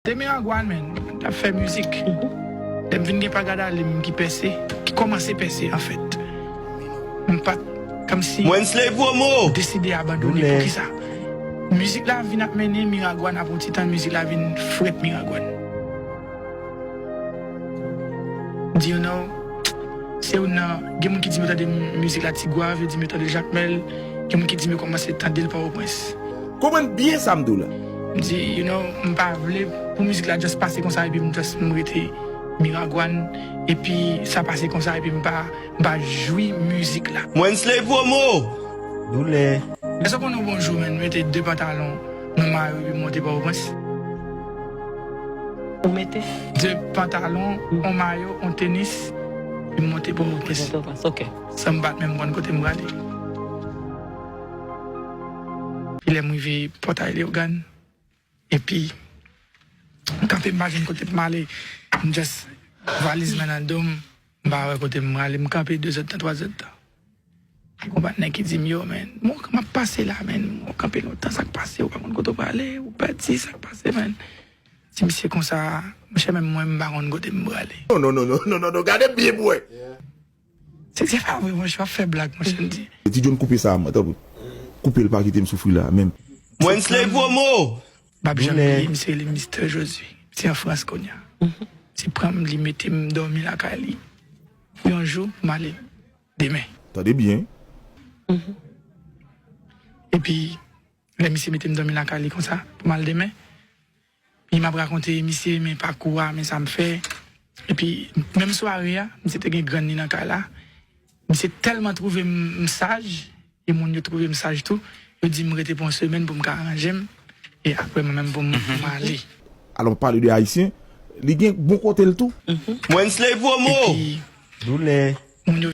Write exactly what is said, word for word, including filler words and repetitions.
Te Miragwàn, man, t ap fè mizik. Lè m vin gen pa gad ale m ki pèse, ki kòmanse pèse, anfèt. M pa t, kòmsi Mwen Slay Promo! Deside abandone. Doulè. Poukisa? Mizik la vin ap mennen Miragwàn, apre yon ti tan, mizik la vin frèt Miragwàn. Di, you know, se youn nan, gen moun ki di m yo tande mizik la Ti Gwav, yo di m yo tande Jakmèl, gen moun ki di m yo kòmanse tande l Pòtoprens. Konprann byen sa m di w la. M di, you know, m pa vle pou mizik la just pase konsa epi m just m rete Miragwàn, epi sa pase konsa epi m pa, m pa jwi mizik la. Mwen Slay Promo! Doulè. Èske w konnen yon bon jou, man, m mete de pantalon, yon mayo epi m monte Pòtoprens? Ou mete? De pantalon, yon mayo, yon tenis, epi m monte Pòtoprens. Pòtoprens, ok. San m pa t menm konn kote m prale. Epi lè m rive Pòtay Leyogàn, epi m kanpe, m pa jwenn kote pou m ale. M just valiz mwen nan do m, m pa wè kote m prale. M kanpe de zèdtan, twa zèdtan. Gen yon patnè ki di m, yo, man, m ap pase la, man, m kanpe lontan, sa k pase, ou pa konn kote w prale, ou pèdi, sa k pase, man. Di misye konsa, monchè, menm mwen, m pa konn kote m prale. Non, non, non, non, non, non, non, gade m byen pou wè. Se, se pa vre, monchè, w ap fè blag, monchè, m di. Ti John, koupe sa, mwen, tanpri. Koupe l, pa kite m soufri la, menm. Mwen Slay Promo! M p ap janm bliye, misye rele Mistè Josué. Misye an Frans kounye a. Misye pran m, li mete m dòmi lakay li. Yon jou, m ale demen. Tande byen. Epi, lè misye mete m dòmi lakay li konsa, pou m al demen, epi m ap rakonte misye, men pakou a, men sa m fè. Epi, menm sware a, misye te gen grann li nan kay la. Misye tèlman twouve m, m saj, e moun yo twouve m saj tou, yo di m rete pou yon semèn pou m ka aranje m, e apre mwen menm pou m, pou m ale. Alò, pale de Ayisyen, li gen bon kote l tou. Mwen Slay Promo! Epi, doulè. Moun yo